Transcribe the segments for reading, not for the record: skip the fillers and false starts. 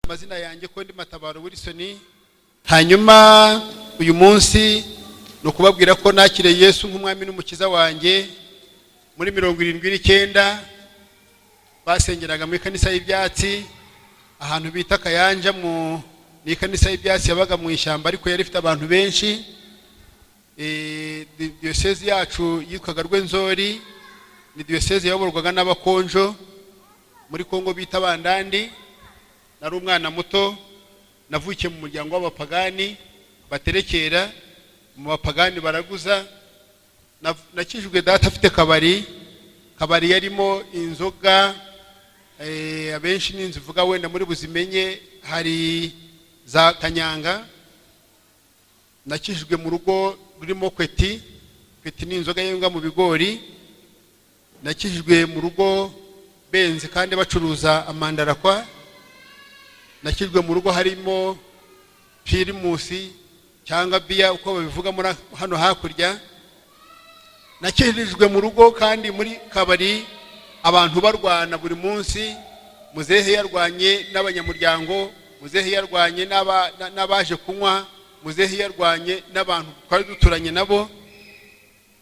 Amazina yanjye ko ndi Matabaro Wilson. Hanyuma uyu munsi ni ukubabwira ko nakiriye Yesu nk'umwami n'umukiza wanjye muri 79. Basengeraga mu ikanisa y'ibyatsi ahantu bita Kayanja, mu ni ikanisa y'ibyatsi yabaga mu ishyamba, ariko yari ifite abantu benshi. Diyosezi yacu yitwaga Rwenzori, ni diyosezi yayoborwaga n'abakonjo muri Kongo bita Bandandi. Nari umwana muto, navukiye mu muryango w'abapagani baterekera, mu bapagani baraguza. Nakijijwe data afite kabari, kabari yarimo inzoga. Abenshi n'inzu ivuga wenda muri buzimenye, hari za kanyanga. Nakijijwe mu rugo rurimo kweti. Kweti ni inzoga yenga mu bigori. Nakijijwe mu rugo benze kandi bacuruza amandarakwa. Nakijwe mu rugo harimo pirimusi cyangwa biya, uko babivuga muri hano hakurya. Nakirijwe mu rugo kandi muri kabari abantu barwana buri munsi. Muzehe yarwanye n'abanyamuryango, muzehe yarwanye n'abaje kunywa, muzehe yarwanye n'abantu twari duturanye nabo.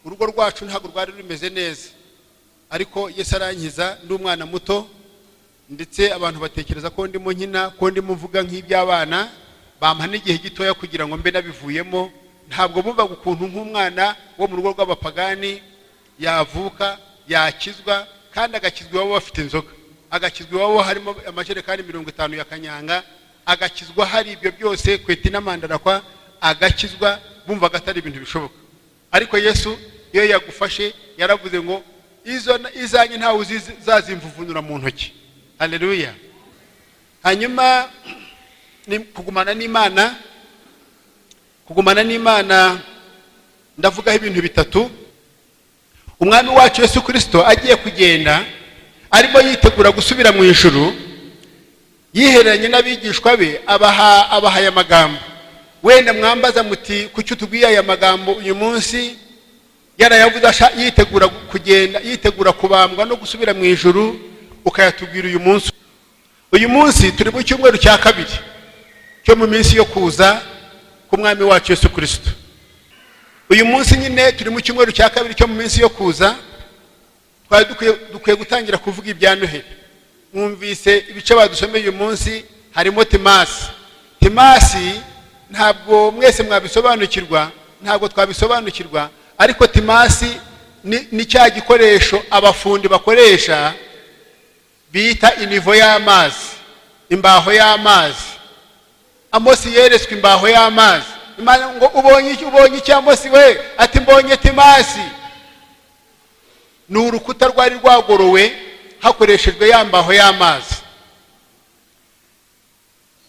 Urugo rwacu ntabwo rwari rumeze neza, ariko Yesu arankiza ndi umwana muto. Ndetse abantu batekereza ko ndimo nkina, ko ndimo mvuga nk'iby'abana, bampa n'igihe gitoya kugira ngo mbe nabivuyemo. Ntabwo bumvaga ukuntu nk'umwana wo mu rugo rw'abapagani yavuka, yakizwa, kandi agakizwa iwabo bafite inzoga, agakizwa iwabo harimo amajerekani 50 ya kanyanga, agakizwa hari ibyo byose, kweti n'amandarakwa, agakizwa. Bumvaga atari ibintu bishoboka, ariko Yesu iyo yagufashe yaravuze ngo izo izanye ntawe uzazimvuvunura mu ntoki. Haleluya! Hanyuma ni kugumana n'Imana. Kugumana n'Imana, ndavugaho ibintu bitatu. Umwami wacu Yesu Kirisito agiye kugenda, arimo yitegura gusubira mu ijuru, yihereranye n'abigishwa be, abaha aya magambo. Wenda mwambaza muti: "Kuki utubwiye aya magambo uyu munsi?" Yarayavuze yitegura kugenda, yitegura kubambwa no gusubira mu ijuru, ukayatubwira uyu munsi? Uyu munsi turi mu cyumweru cya kabiri cyo mu minsi yo kuza k'umwami wacu Yesu Kirisito. Uyu munsi nyine turi mu cyumweru cya kabiri cyo mu minsi yo kuza. Twari dukwiye gutangira kuvuga ibya Noheli. Mwumvise ibice badusomeye uyu munsi, harimo Timasi. Timasi ntabwo mwese mwabisobanukirwa, ntabwo twabisobanukirwa, ariko timasi ni cya gikoresho abafundi bakoresha bita inivo y'amazi, imbaho y'amazi. Amosi yeretswe imbaho y'amazi. Imana ngo: "Ubonye iki? Ubonye iki, Amosi we?" Ati: "Mbonye timasi." Ni urukuta rwari rwagorowe hakoreshejwe ya mbaho y'amazi.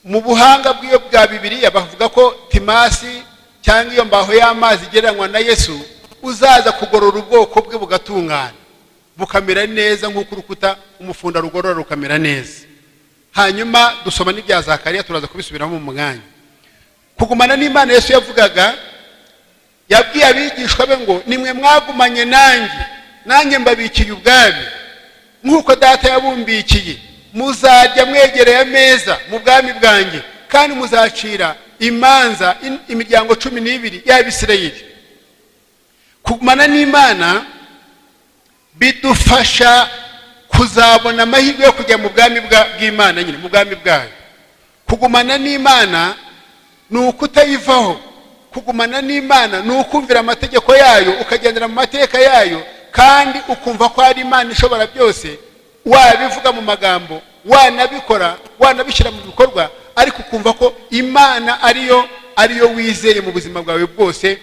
Mu buhanga bw'iyo bwa Bibiliya bavuga ko timasi cyangwa iyo mbaho y'amazi igereranywa na Yesu uzaza kugorora ubwoko bwe bugatungana, bukamera neza nk'uko urukuta umufundi rugorora rukamera neza. Hanyuma dusoma n'ibya Zakariya, turaza kubisubiramo mu mwanya. Kugumana n'Imana, Yesu yavugaga, yabwiye abigishwa be ngo: "Nimwe mwagumanye nanjye, nanjye mbabikiye ubwami nk'uko Data yabumbikiye. Muzajya mwegereye ameza mu bwami bwanjye, kandi muzacira imanza imiryango 12 y'Abisirayeli." Kugumana n'Imana bidufasha kuzabona amahirwe yo kujya mu bwami bw'Imana nyine, mu bwami bwayo. Kugumana n'Imana ni ukutayivaho. Kugumana n'Imana ni ukumvira amategeko yayo, ukagendera mu mateka yayo, kandi ukumva ko ari Imana ishobora byose. Wabivuga mu magambo, wanabikora, wanabishyira mu bikorwa, ariko ukumva ko Imana ariyo wizeye mu buzima bwawe bwose.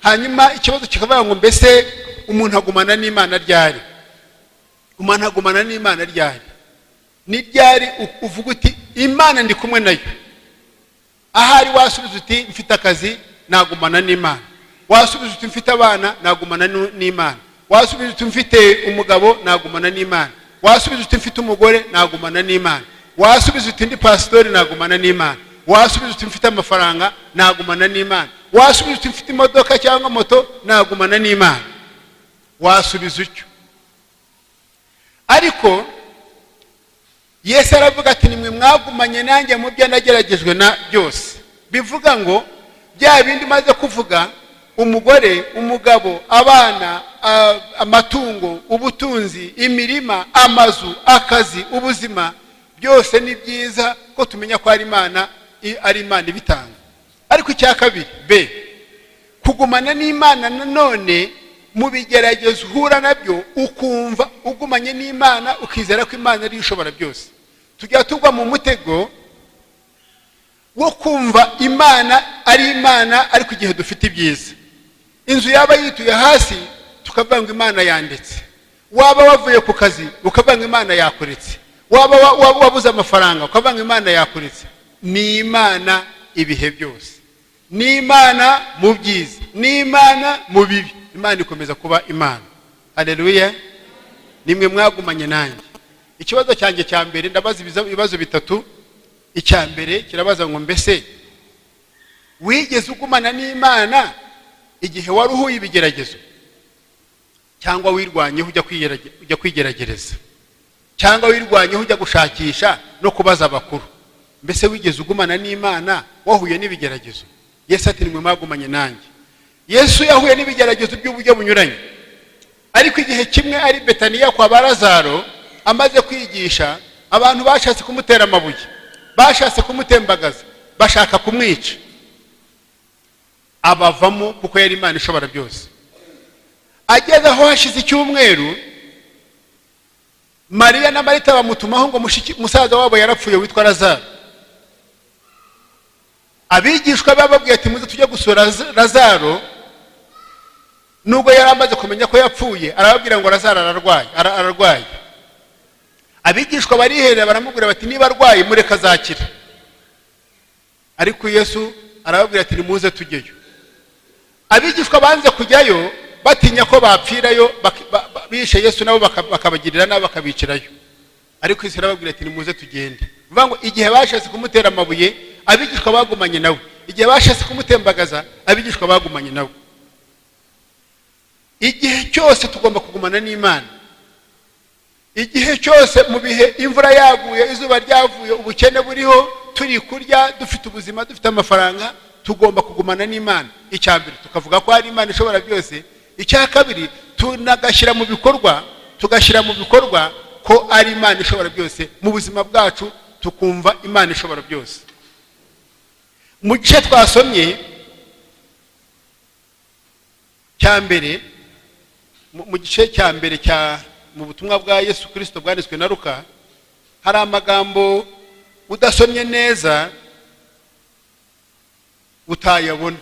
Hanyuma ikibazo kikavuga ngo: mbese umuntu agumana n'Imana ryari? Umuntu agumana n'Imana ryari? Ni ryari uvuga uti: "Imana ndi kumwe nayo"? Ahari wasubiza uti: "Mfite akazi, nagumana n'Imana." Wasubiza uti: "Mfite abana, nagumana n'Imana." Wasubiza uti: "Mfite umugabo, nagumana n'Imana." Wasubiza uti: "Mfite umugore, nagumana n'Imana." Wasubiza uti: "Ndi pasitori, nagumana n'Imana." Wasubiza uti: "Mfite amafaranga, nagumana n'Imana." Wasubiza uti: "Mfite imodoka cyangwa moto, nagumana n'Imana." Wasubiza utyo, ariko Yesu yaravuze ngo: "Nimwe mwagumanye nanjye, Yesu aravuga ati: "Nimwe mwagumanye nanjye mu byo nageragejwe na byose." Bivuga ngo bya bindi umaze kuvuga, umugore, umugabo, abana, amatungo, ubutunzi, imirima, amazu, akazi, ubuzima, byose ni byiza ko tumenya ko ari Imana, ari Imana ibitanga. Ariko icya kabiri, b kugumana n'Imana nanone mu bigeragezo uhura nabyo, ukumva ugumanye n'Imana, ukizera ko Imana ariyo ishobora byose. Tujya tugwa mu mutego wo kumva Imana ari Imana ariko igihe dufite ibyiza. Inzu yaba yituye hasi, tukavuga ngo Imana yandetse. Waba wavuye ku kazi, ukavuga ngo Imana yakuretse. Waba wabuze amafaranga, ukavuga ngo Imana yakuretse. Ni Imana ibihe byose, ni Imana mu byiza, ni Imana mu bibi. Imana ikomeza kuba Imana. Hareruya! Nimwe mwagumanye nanjye. Ikibazo cyanjye cya mbere, ndabaza ibibazo bitatu. Icya mbere kirabaza ngo: mbese wigeze ugumana n'Imana igihe wari uhuye ibigeragezo, cyangwa wirwanyeho ujya kwigeragereza, cyangwa wirwanyeho ujya gushakisha no kubaza abakuru? Mbese wigeze ugumana n'Imana wahuye n'ibigeragezo? Yesu ati: "Nimwe mwagumanye nanjye." Yesu yahuye n'ibigeragezo by'uburyo bunyuranye, ariko igihe kimwe ari Betaniya kwa ba Lazaro, amaze kwigisha, abantu bashatse kumutera amabuye, bashatse kumutembagaza, bashaka kumwica. Abavamo kuko yari Imana ishobora byose. Ageze aho, hashize icyumweru, Mariya na Marita bamutumaho ngo musaza wabo yarapfuye witwa Lazaro. Abigishwa bababwiye ati: "Muze tujye gusura Lazaro." Nubwo yari amaze kumenya ko yapfuye, arababwira ngo Lazaro ararwaye, ararwaye. Abigishwa bariherera, baramubwira bati: "Niba arwaye, mureke, azakira." Ariko Yesu arababwira ati: "Nimuze tujyeyo." Abigishwa banze kujyayo, batinya ko bapfirayo, bishe Yesu nabo bakabagirira nabi, bakabicirayo. Ariko Yesu arababwira ati: "Nimuze tugende." Bivuga ngo igihe bashatse kumutera amabuye, abigishwa bagumanye nawe. Igihe bashatse kumutembagaza, abigishwa bagumanye nawe. Igihe cyose tugomba kugumana n'Imana, igihe cyose, mu bihe imvura yaguye, izuba ryavuye, ubukene buriho, turi kurya, dufite ubuzima, dufite amafaranga, tugomba kugumana n'Imana. Icya mbere, tukavuga ko hari Imana ishobora byose. Icya kabiri, tunagashyira mu bikorwa, tugashyira mu bikorwa ko ari Imana ishobora byose mu buzima bwacu, tukumva Imana ishobora byose. Mu gice twasomye cya mbere, mu gice cya mbere cya mu butumwa bwa Yesu Kirisito bwanditswe na Luka, hari amagambo udasomye neza utayabona.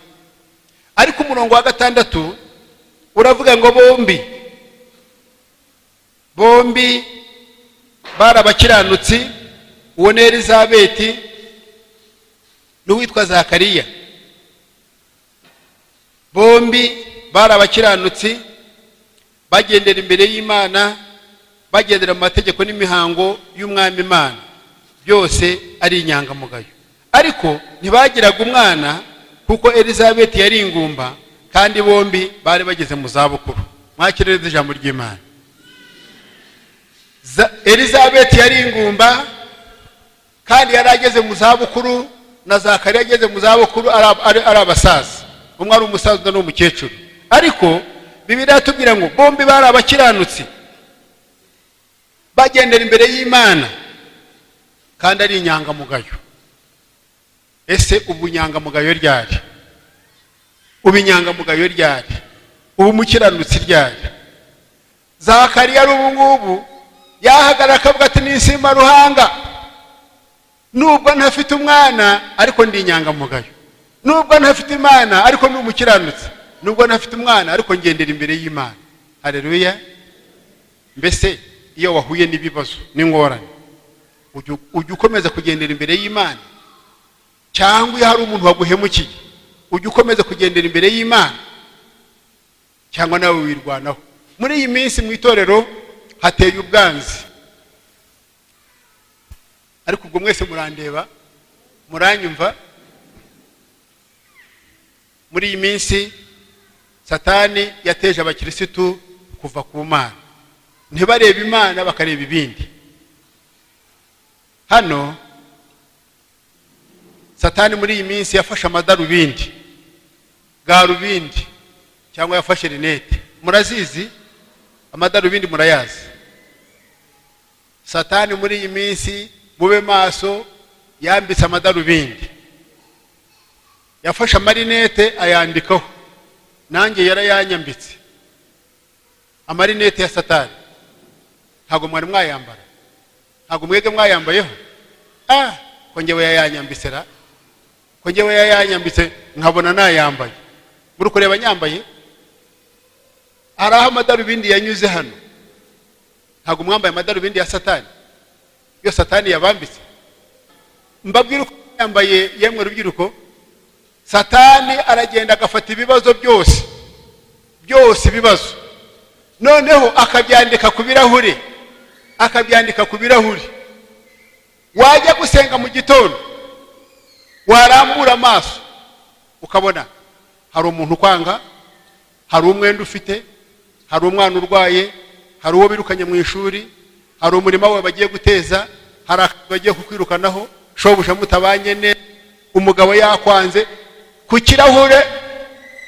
Ariko umurongo wa 6 uravuga ngo bombi bari abakiranutsi, uwo ni Elizabeti n'uwitwa Zakariya. Bombi bari abakiranutsi, bagendera imbere y'Imana, bagendera mu mategeko n'imihango y'Umwami Imana, byose ari inyangamugayo. Ariko ntibagiraga umwana, kuko Elizabeti yari ingumba, kandi bombi bari bageze mu zabukuru. Mwakirereza ijambo ry'Imana. Elizabeti yari ingumba kandi yari ageze mu zabukuru, na Zakariya ageze mu zabukuru, ari abasaza. Umwe ari umusaza, undi ni umukecuru. Ariko Bibiliya yatubwira ngo bombi bari abakiranutsi, bagendera imbere y'Imana, kandi ari inyangamugayo. Ese ubu inyangamugayo ryari? Ubu inyangamugayo ryari? Ubu umukiranutsi ryari? Zakariya ari ubu ngubu yahagarara akavuga ati: "Nisima ruhanga, nubwo ntafite umwana, ariko ndi inyangamugayo. Nubwo ntafite Imana, ariko ndi umukiranutsi. Nubwo ntafite umwana, ariko ngendera imbere y'Imana." Hareruya! Mbese iyo wahuye n'ibibazo n'ingorane, ujya ukomeza kugendera imbere y'Imana? Cyangwa iyo hari umuntu waguhemukiye, ujya ukomeza kugendera imbere y'Imana, cyangwa nawe wirwanaho? Muri iyi minsi mu itorero hateye ubwanzi, ariko ubwo mwese murandeba, muranyumva. Muri iyi minsi Satani yateje abakirisitu kuva ku Mana, ntibarebe Imana, bakareba ibindi. Hano Satani muri iyi minsi yafashe amadarubindi, garubindi, cyangwa yafashe lunettes. Murazizi, amadarubindi murayazi. Satani muri iyi minsi, mube maso, yambitse amadarubindi, yafashe amalunettes ayandikaho. Nanjye yarayanyambitse, amalunettes ya Satani. Ntabwo mwari mwayambara? Ntabwo mwebwe mwayambayeho? Ah, ko ngewe yayanyambitse ra, ko ngewe yayanyambitse nkabona nayambaye. Muri kureba nyambaye, hari aho amadarubindi yanyuze hano. Ntabwo mwambaye amadarubindi ya Satani, iyo Satani yabambitse? Mbabwire uko yambaye. Yemwe rubyiruko, Satani aragenda agafata ibibazo byose byose, ibibazo, noneho akabyandika ku birahure, akabyandika ku birahuri. Wajya gusenga mu gitondo, warambura amaso ukabona hari umuntu ukwanga, hari umwenda ufite, hari umwana urwaye, hari uwo birukanye mu ishuri, hari umurima wawe bagiye guteza, hari akazi bagiye kukwirukanaho, shobuja mutabanye neza, umugabo yakwanze. Ku kirahure,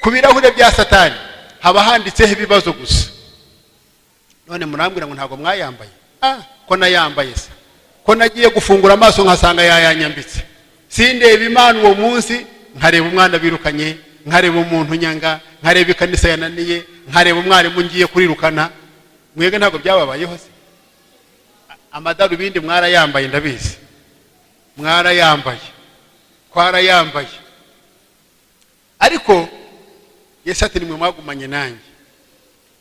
ku birahure bya Satani haba handitseho ibibazo gusa. None murambwira ngo ntabwo mwayambaye? Ah, ko nayambaye se, ko nagiye gufungura amaso nkasanga yayanyambitse, sindeba Imana uwo munsi, nkareba umwana birukanye, nkareba umuntu nyanga, nkareba ikanisa yananiye, nkareba umwarimu ngiye kurirukana? Mwebwe ntabwo byababayeho se? Amadarubindi mwarayambaye, ndabizi mwarayambaye, twarayambaye. Ariko Yesu ati: "Nimwe mwagumanye nanjye."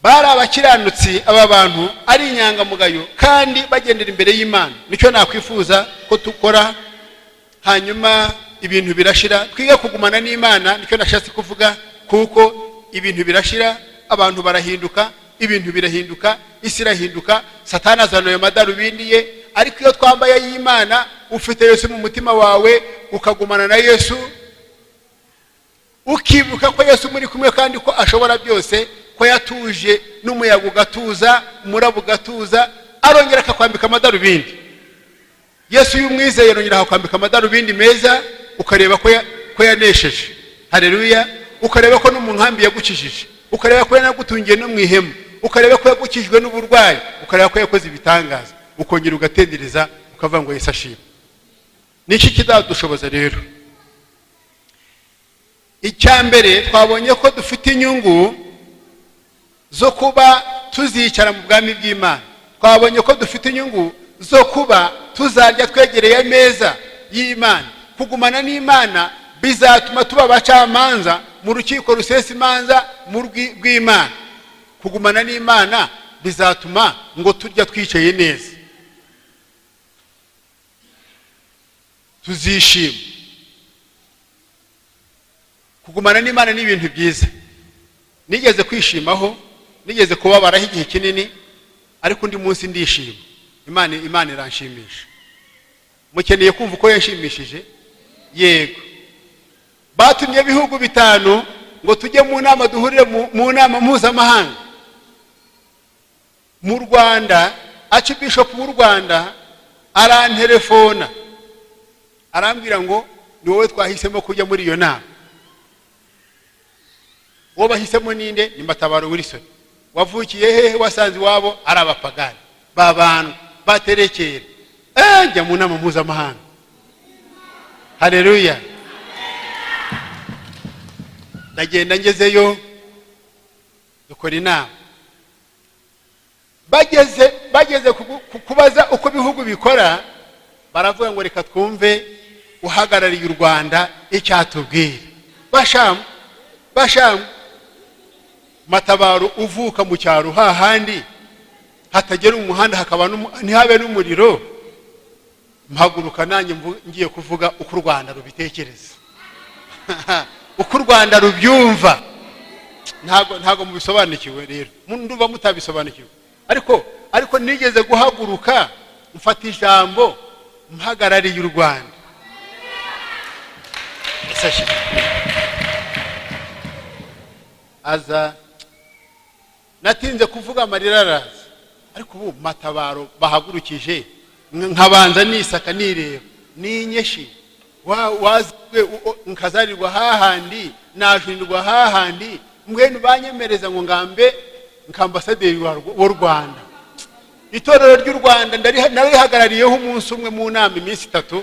Bari abakiranutsi aba bantu, ari inyangamugayo kandi bagendera imbere y'Imana. Nicyo nakwifuza ko dukora. Hanyuma ibintu birashira, twige kugumana n'Imana. Nicyo nashatse kuvuga, kuko ibintu birashira, abantu barahinduka, ibintu birahinduka, isi irahinduka, Satani azana ayo madarubindi ye. Ariko iyo twambaye ay'Imana, ufite Yesu mu mutima wawe, ukagumana na Yesu, ukibuka ko Yesu muri kumwe kandi ko ashobora byose, ko yatuje n'umuyaga ugatuza, umuraba ugatuza, arongera akakwambika amadarubindi. Yesu iyo umwizeye, arongera akakwambika amadarubindi meza, ukareba ko yanesheje. Hareruya! Ukareba ko no mu nkambi yagukijije, ukareba ko yanagutungiye no mu ihema, ukareba ko yagukijwe n'uburwayi, ukareba ko yakoze ibitangaza, ukongera ugatendereza, ukavuga ngo: "Yesu ashimwe." Niki kizadushoboza rero? Icya mbere, twabonye ko dufite inyungu zo kuba tuzicara mu bwami bw'Imana. Twabonye ko dufite inyungu zo kuba tuzarya twegereye ameza y'Imana. Kugumana n'Imana bizatuma tuba abacamanza mu rukiko rusesa imanza mu rw'Imana. Kugumana n'Imana bizatuma ngo turya twicaye neza, tuzishima. Kugumana n'Imana ni ibintu byiza. Nigeze kwishimaho, nigeze kubabaraho igihe kinini, ariko undi munsi ndishima. Imana iranshimisha. Mukeneye kumva uko yanshimishije? Yego. Batumye ibihugu 5 ngo tujye mu nama, duhurire mu nama mpuzamahanga mu Rwanda. Archbishop w'u Rwanda arantelefona, arambwira ngo: "Ni wowe twahisemo kujya muri iyo nama." Uwo bahisemo ninde? Ni Matabaro Wilson. Wavukiye hehe? Wasanze iwabo ari abapagani babandwa baterekera. Njya mu nama mpuzamahanga. Hareruya! Ndagenda, ngezeyo dukora inama. Bageze kubaza uko ibihugu bikora, baravuga ngo: "Reka twumve uhagarariye u Rwanda icyatubwira." Bashamu, bashamu, Matabaro uvuka mu cyaro hahandi hatagera umuhanda, hakaba ntihabe n'umuriro. Mpaguruka nanjye ngiye kuvuga uko u Rwanda rubitekereza, uko u Rwanda rubyumva. Ntabwo mubisobanukiwe rero, ndumva mutabisobanukiwe. Ariko nigeze guhaguruka mfata ijambo mpagarariye u Rwanda. Ese ashimwe. Aza natinze kuvuga, amarira araza. Ariko ubu Matabaro bahagurukije Nkabanza nisaka, nireba ninyeshi wazwe nkazarirwa hahandi, najunirwa hahandi. Mbwenu banyemereza ngo ngambe nka ambasaderi w'u Rwanda. Itorero ry'u Rwanda narihagarariyeho umunsi umwe mu nama, iminsi 3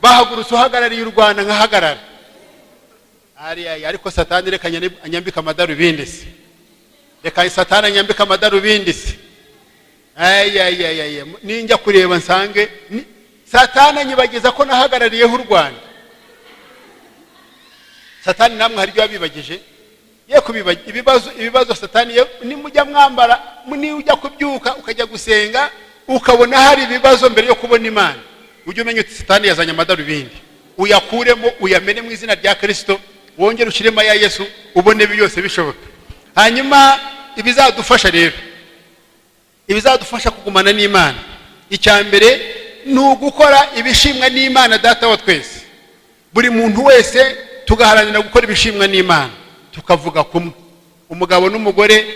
bahagurutse uhagarariye u Rwanda, nkahagarara ariya. Ariko Satani reka anyambike amadarubindi se, reka Satani anyambike amadarubindi se. Ayayayaya, ninjya kureba nsange Satani anyibagiza ko nahagarariyeho u Rwanda. Satani namwe hari ibyo yabibagije, ye ibibazo, ibibazo Satani nimujya mwambara, niba ujya kubyuka ukajya gusenga ukabona hari ibibazo mbere yo kubona Imana, ujye umenya uti Satani yazanye amadarubindi. Uyakuremo, uyamene mu izina rya Kirisito, wongere ushyiremo aya Yesu, ubone byose bishoboka. Hanyuma ibizadufasha rero, ibizadufasha kugumana n'Imana, icya mbere ni ugukora ibishimwa n'Imana Data wa twese. Buri muntu wese tugaharanira gukora ibishimwa n'Imana, tukavuga kumwe, umugabo n'umugore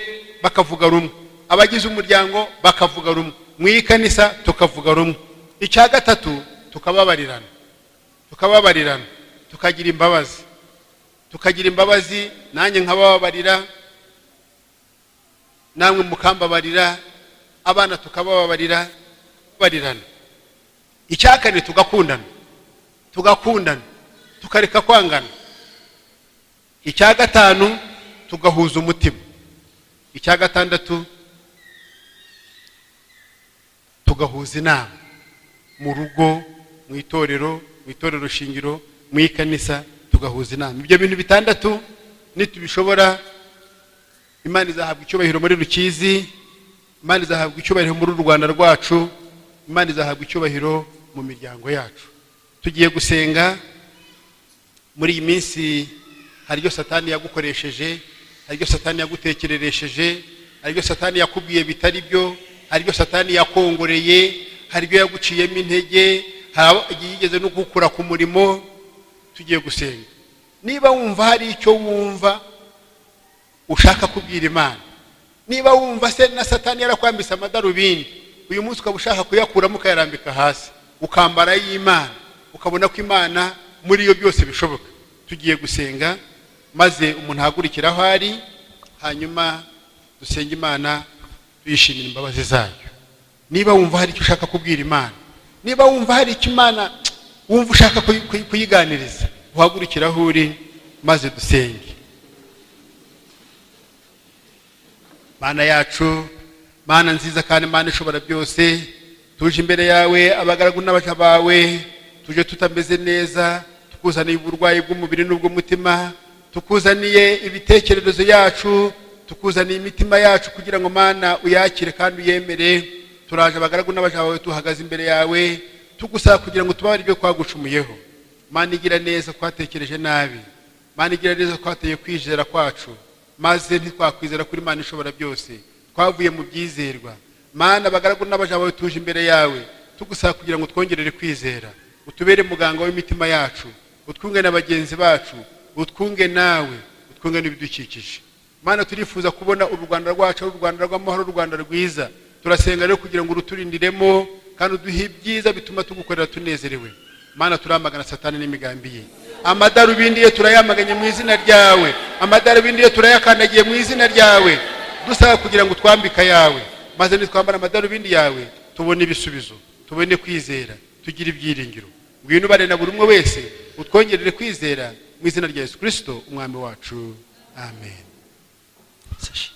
bakavuga rumwe, abagize umuryango bakavuga rumwe, mu ikanisa tukavuga rumwe. Icya gatatu, tukababarirana, tukababarirana, tukagira imbabazi, tukagira imbabazi. Nanjye nkabababarira, namwe mukambabarira, abana tukabababarira, babarirana. Icya kane, tugakundana, tugakundana, tukareka kwangana. Icya gatanu, tugahuza umutima. Icya gatandatu, tugahuza inama mu rugo, mu itorero, mu itorero shingiro, mu ikanisa, tugahuza inama. Ibyo bintu bitandatu nitubishobora, Imana izahabwa icyubahiro muri Rukizi, Imana izahabwa icyubahiro muri uru Rwanda rwacu, Imana izahabwa icyubahiro mu miryango yacu. Tugiye gusenga. Muri iyi minsi hari ibyo Satani yagukoresheje, hari ibyo Satani yagutekereresheje, hari ibyo Satani yakubwiye bitari byo, hari ibyo Satani yakongoreye, hari ibyo yaguciyemo intege, hari igihe yigeze no gukura ku murimo. Tugiye gusenga. Niba wumva hari icyo wumva ushaka kubwira Imana, niba wumva se na Satani yarakwambitse amadarubindi, uyu munsi ukaba ushaka kuyakuramo ukayarambika hasi, ukambara y'Imana, ukabona ko Imana muri iyo byose bishoboka, tugiye gusenga maze umuntu ahagurukira aho ari, hanyuma dusenge Imana tuyishimira imbabazi zayo. Niba wumva hari icyo ushaka kubwira Imana, niba wumva hari icyo Imana wumva ushaka kuyiganiriza, uhagurukire aho uri maze dusenge. Mana yacu, Mana nziza kandi Mana ishobora byose, tuje imbere yawe, abagaragu n'abaja bawe, tuje tutameze neza, tukuzaniye uburwayi bw'umubiri n'ubw'umutima, tukuzaniye ibitekerezo yacu, tukuzaniye imitima yacu kugira ngo Mana uyakire kandi uyemere. Turaje, abagaragu n'abaja bawe, tuhagaze imbere yawe tugusaba kugira ngo tubabarire ibyo twagucumuyeho. Mana igira neza, twatekereje nabi. Mana igira neza, twateye kwizera kwacu maze ntitwakwizera kuri Imana ishobora byose, twavuye mu byizerwa. Mana, abagaragu n'abaja bawe tuje imbere yawe tugusaba kugira ngo twongerere kwizera, utubere muganga w'imitima yacu, utwunge na bagenzi bacu, utwunge nawe, utwunge n'ibidukikije. Mana, turifuza kubona u Rwanda rwacu ari u Rwanda rw'amahoro, u Rwanda rwiza. Turasenga rero kugira ngo uruturindiremo kandi uduhe ibyiza bituma tugukorera tunezerewe. Mana, turamagana Satani n'imigambi ye. Amadarubindi ye turayamaganye mu izina ryawe, amadarubindi ye turayakandagiye mu izina ryawe, dusaba kugira ngo utwambike ayawe, maze nitwambara amadarubindi yawe tubone ibisubizo, tubone kwizera, tugire ibyiringiro. Ngwino ubane na buri umwe wese, utwongerere kwizera mu izina rya Yesu Kirisito umwami wacu, amen. Sashi.